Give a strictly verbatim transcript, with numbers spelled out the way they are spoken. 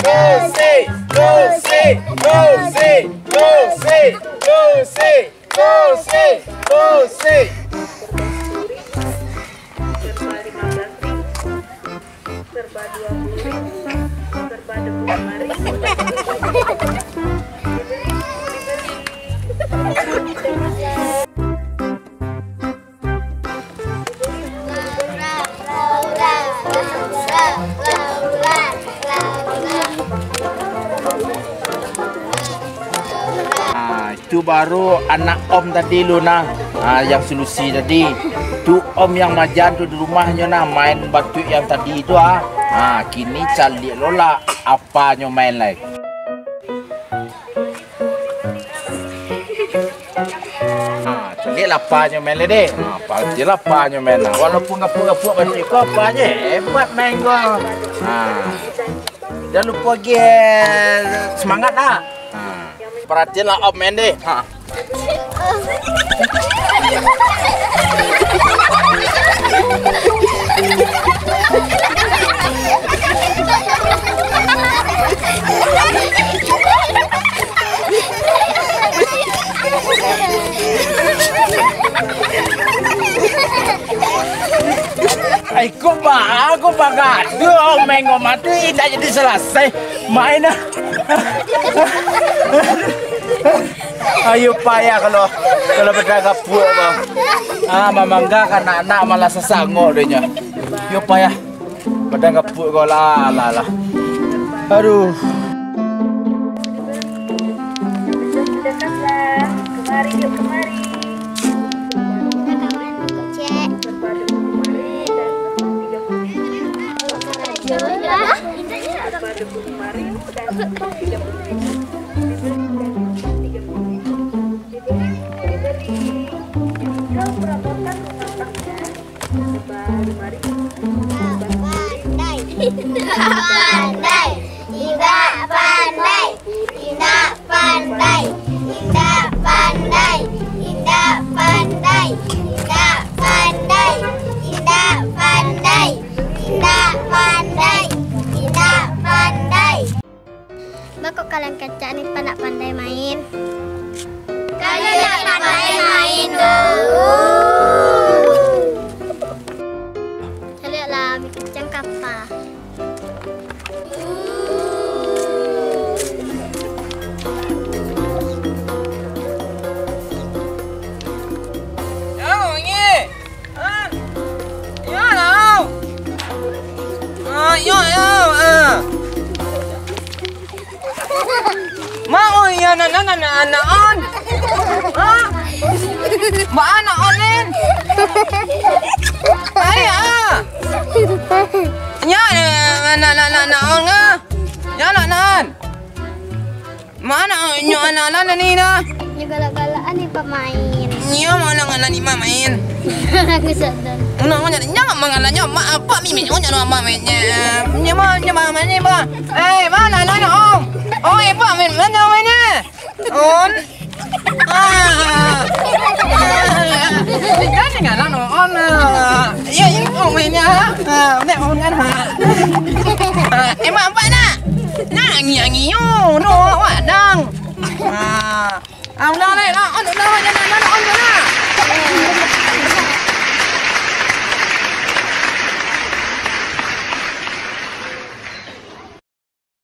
Gosip, gosip, gosip, gosip, gosip, gosip, gosip. Serba lima belas ribu, serba dua puluh ribu, serba dua puluh lima ribu. Ah, itu baru anak om tadi lu nah. Ah, yang solusi tadi. Tu om yang majan tu di rumahnyo nah, main batuak yang tadi tu ah. Ah, kini caliak lo lah apanyo main lai. Ha, caliak lah apanyo main lai deh. Ha, pasti lah apanyo main lah. Walaupun gapuak-gapuak macam iko, apanyo hebat main ko. Ha. Jan lupo agi, eh, semangat nak. Ha. Paratian lah om main deh. Ha. Ai, ko ba, ko bagaduah, main ngomong tu indak jadi salasai. Main ah. Ayo payah kalau, kalau badanga puak ko. Ah, mamanggakan anak-anak malah sasangok deh nyo. Yo payah. Badanga puak ko lah, lah, lah. Aduh. Dekatlah. Kemari, yuk, kemari. Kawan, kecek. Indak pandai, indak pandai, indak pandai, indak pandai, indak pandai, indak pandai, indak pandai, indak pandai. Baa kok kalian kancak ni, pa ndak pandai main? Kalian ndak pandai main doh. Caliaklah, bi kancang kapa. Yo, ngi. Ah. Yo, lah. Ah, yo, yo, ah. Ma, oh, iyo, nan, nan, nan, nan, nan, on. Ha? Ma, nan, on, nen. Ayo, ah. Nyo, nan, nan, nan, nan, nan, on, ah. Nyo, nan, nan. Ma, nan, nyo, nan, nan, nan, ni, nah. Nyo galak-galak ni pamain. Nyo, ma, nan, nan, ni, ma, main. Aku sadar. Nyo, nyo, nyo, ma, galak, nyo, ma, apa, mi, mi, nyo, nyo, ma, main, nyo. Nyo, ma, nyo, ma, main, ni, ma. Eh, ma, nan, nan, nan, om. Oh, eh, pa, main, main, main, main, eh. On. Ah. Ikan ni kan, on, ah. Iyo, iyo, on mainnya. Ah, nek on kan, ha. Ah, eh, mak, nampak nak? Nak angi-angi yo, no, awak dang. Ah. Ah, ulang, Nek, nak on, ulang, on, on, on, on, on.